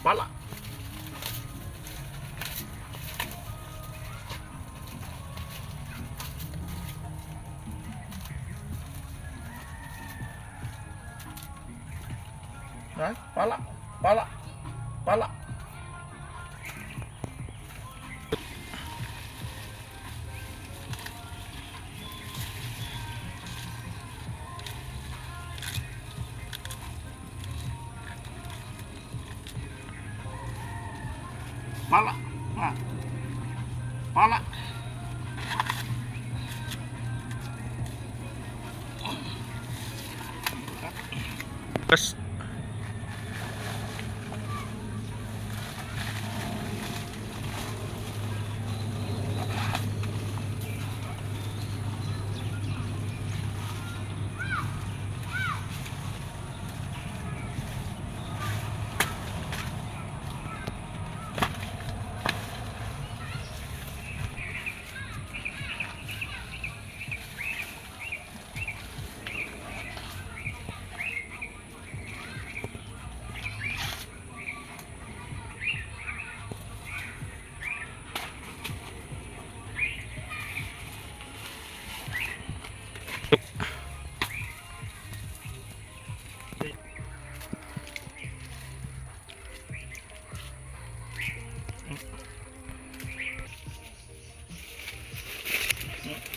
Pala. Đấy, pala, pala, pala. Pala. Ah. Pala. Kas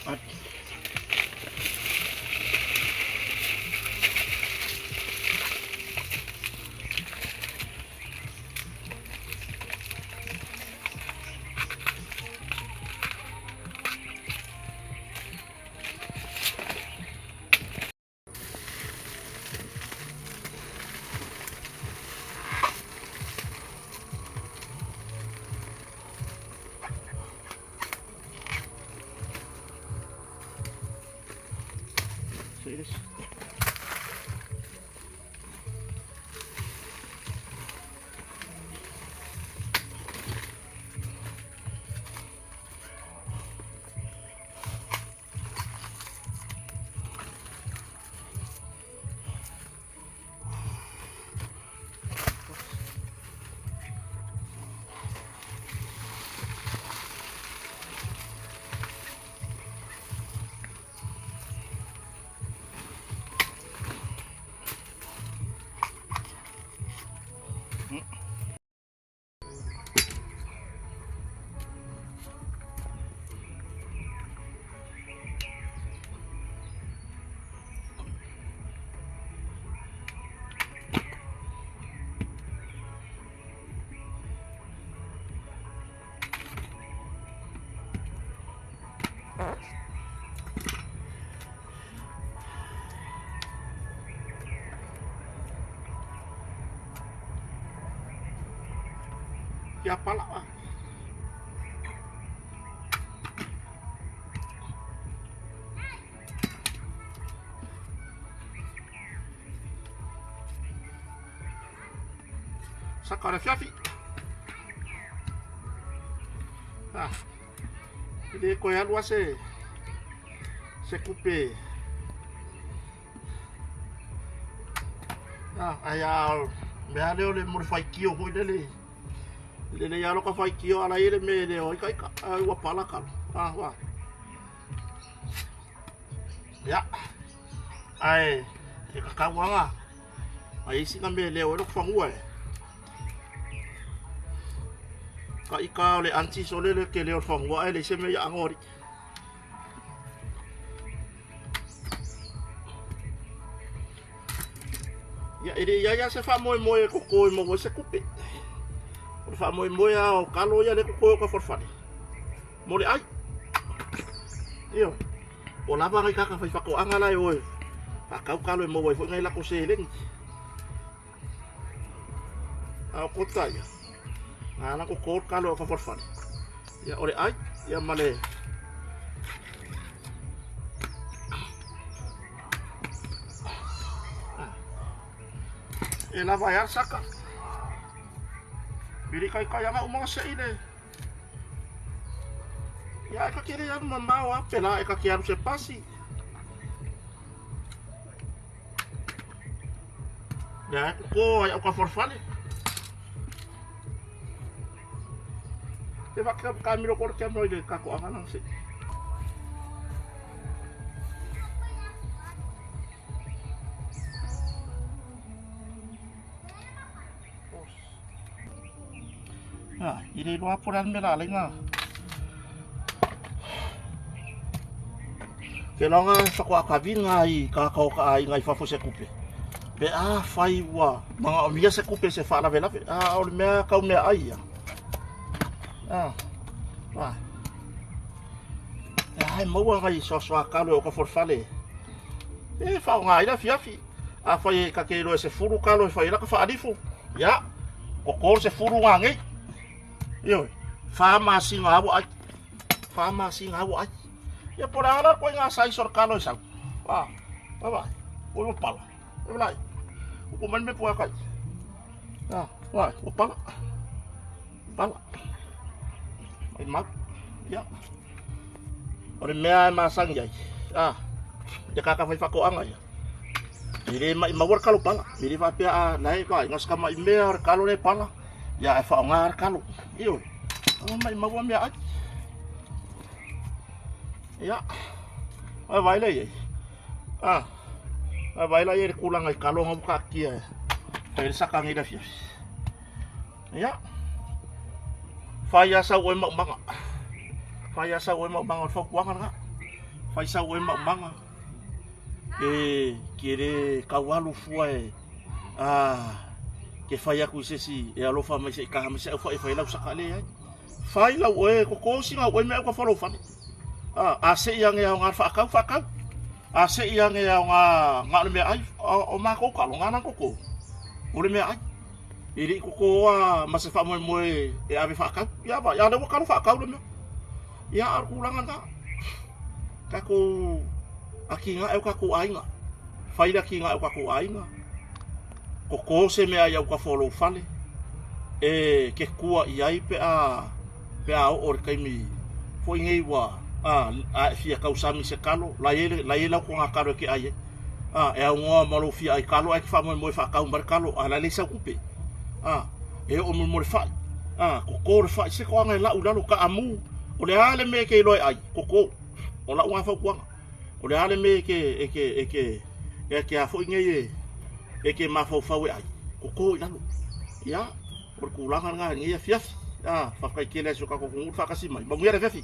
At so it is. Ya pala ah. Saka o le afiafi. Ah. E le koe alu se se kupe. Ah, ai a mea lea o le mo le faitio foi lele. Le le alo ka faitio ala i le me le o ika ika ai ua pala kalo. Ah, wa. Ya. Ai, e ka kauanga. Ai isi na me le o e loko fagua e. Ka ika o le anti so le le ke le o le fagua e le se me ia angori. Ia, e le ia ia se faamoemoe e koko e maua ai se tupe. O le faamoemoe lava o kalo ia lea e koko e o ka falefale mo le ai. Ioe. Ua lava nai tagata faifaatoaga la e o e faatau kalo e maua ai foi nai latou seleni. A o kota ia, na ala koko le kalo e o ka falefale. Ia, o le ai, ia ma le E lava ai lava le saka. Pili kaikai ana uma se ile. Ia e ka kere alu mamao a pela e ka ke alu se pasi. Ia e koko ai au ka falefale. Te whakakamiro kore kia noi le kako anga se. Ah, i le iloa po le a le mea la alai na. Ke loga faatoa i kākau o ka ʻaiga i fafo se kupe. Pe a fai ua manaomia se kupe se faalavelave. A o le mea kau mea ai ia. A, a. E ai maua ngai soasoa kalo e o ka fale. E whaonga ai la fiafi. A fai e kake iloa e 10 kalo e fai la ka whaalifu. Ia, ko kō 10 ngā ngei. Ioe, 4 masina aua ai. 4 masina aua ai. Ia po le ala koe ngā size o le kalo e sau. A, vai vai. Ua pala. E lai. Ua mani me pua kai. A, vai, ua pala. Pala. Mai mau. Ia. O le mea e masangi ai. A, te kaka whai whakoanga ia. I le mai maua le kalo pala. I le whapea a nae vai, ngā saka mai mea o le kalo le pala. Ia e whaonga le kalo. Ioe. O mai maua mea ai. Ia. Vai vai le ia. Ah. Vai vai la ia le kulanga i kalo ngā ka kia. Fai le saka ngi la fiafi. Ia. Fai a sau e maumanga. Fai a sau e maumanga o le fautuaga lena. Fai sau e maumanga. E ke le kaualu fua e a ke fai aku i sesi e alofa mai se i kaha mai se au fai fai lau saka le ai. Fai lau e koko singa o e mea ka whalo whale. A se ia nge au ngā whaakau whaakau. A se ia nge au ngā ngā le mea ai o mākou kalo ngā nang koko. O le mea ai. I ri koko a ma se whamoe moe e ave whaakau. Ia va, ia le wakalo whaakau le mea. Ia ar kulanga ngā. Kako aki ngā e o kako ainga. Whaira ki ngā e o kako ainga. Koko se mea ia uka wholo whale. E ke kua i ai pe a o le kaimi foi ngei wa a fia kausami se kalo la ye lau ko ngā kalo e ke ai a e au ngoa malo fia ai kalo ai ki wha moe moe wha mare kalo a la le sau kupe a e o mo le whai a ko le whai se ko anga la ulalo ka amu o le ale me ke iloe ai ko o la unga whaukuanga o le ale me ke e ke e ke e ke a foi ngei e ke mawhau e ai ko i lalo ia o le kulanga ngā ngia fiafi a whakaikele so ka ko nguru whakasi mai maungia le fiafi.